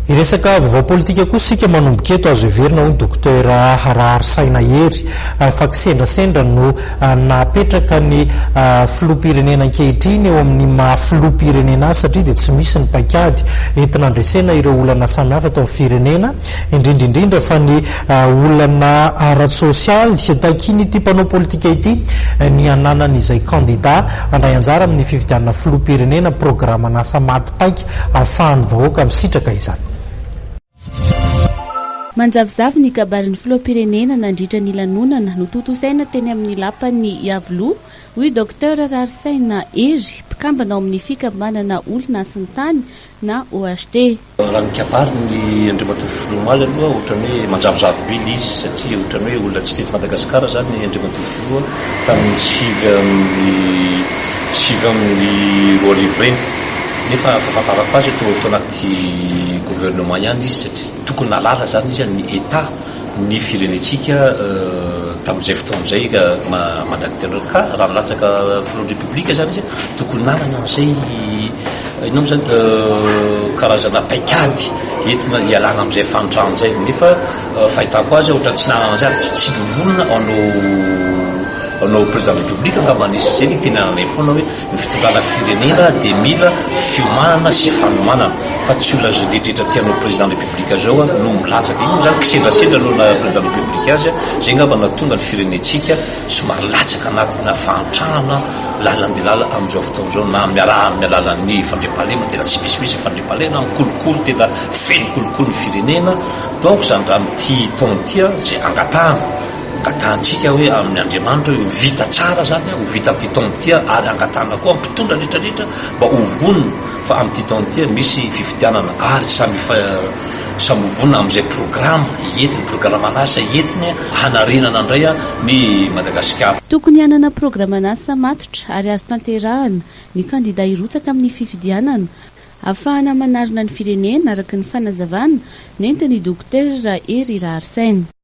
Hiresaka vaovao politika kosa isika manomboka eto. Azo heverina hoy ny Docteur Raharisaina Hery fa kisendrasendra no nahapetraka ny filoham-pirenena ankehitriny eo amin'ny maha filoham-pirenena azy satria dia tsy misy ny paikady entina handresena ireo olana samihafa eto amin'ny firenena, indrindra indrindra fa ny olana ara-tsosialy. Takian'ity mpanao politika ity ny hananan'izay kandida handray anjara amin'ny fifidianana filoham-pirenena programan'asa maty paika ahafahan'ny vahoaka misitraka izany. Manjavozavo ny kabarin'ny filoham-pirenena nandritra ny lanonana notontosaina teny amin'ny lapan'i Iavoloha, hoy Docteur Raharisaina Hery, mpikambana ao amin'ny fikambanana Olona sy ny Tany na OHT. Raha ny kabarin'ny Andriamatoa Filoha omaly aloha ohatran'ny hoe manjavozavo be ilay izy satria ohatran'ny hoe olona tsy teto Madagasikara izany Andriamatoa Filoha tamin'ny 2009 ireny nefa fahafantarako azy tao anaty gouvernement ihany izy satria tokony nahalala izany izy ny état ny firenentsika tamin'izay fotoana izay mandrakiteny ka raha nilatsaka filohan'ny Repoblika izany izy tokony nanana an'izay inona moa izany karazana paikady entina hialana amin'izay fahantrana izay nefa fahitako azy ohatran'ny tsy nanana an'izay ary tsy vonona hanao hanao président de la République angamba izy izay ny tenananay foana hoe Ny fitondrana firenena dia mila fiomanana sy fanomanana fa tsy olona izay rehetra te hanao président république zao no milatsaka. Io moa zany kisendrasendra no naha président république azy, zay angamba no nahatonga ny firenentsika somary latsaka anatina fahantrana lalina dia lalina amin'izao fotoana izao na miaraha amin'ny alalan'ny fandriampahalemana tena tsy misimisy ny fandriampahalemana, ny kolikoly tena feno kolikoly ny firenena donc zany raha amin'ity taona ity izay angatahana Angatahantsika hoe amin' Andriamanitra hoe ho vita tsara zany, ho vita amin'ity taona ity ary angatahana koa amin'ny mpitondra rehetra rehetra mba ho vonona fa amin'ity taona ity misy fifidianana ary samy samy ho vonona amin'izay programa entiny, programan'asa entiny hanarenana indray ny Madagasikara. Tokony hanana programan'asa matotra ary azo tanterahana ny kandida hirotsaka amin'ny fifidianana ahafahana manarina ny firenena araka ny fanazavana nentin'ny Dokotera Hery Raharisaina.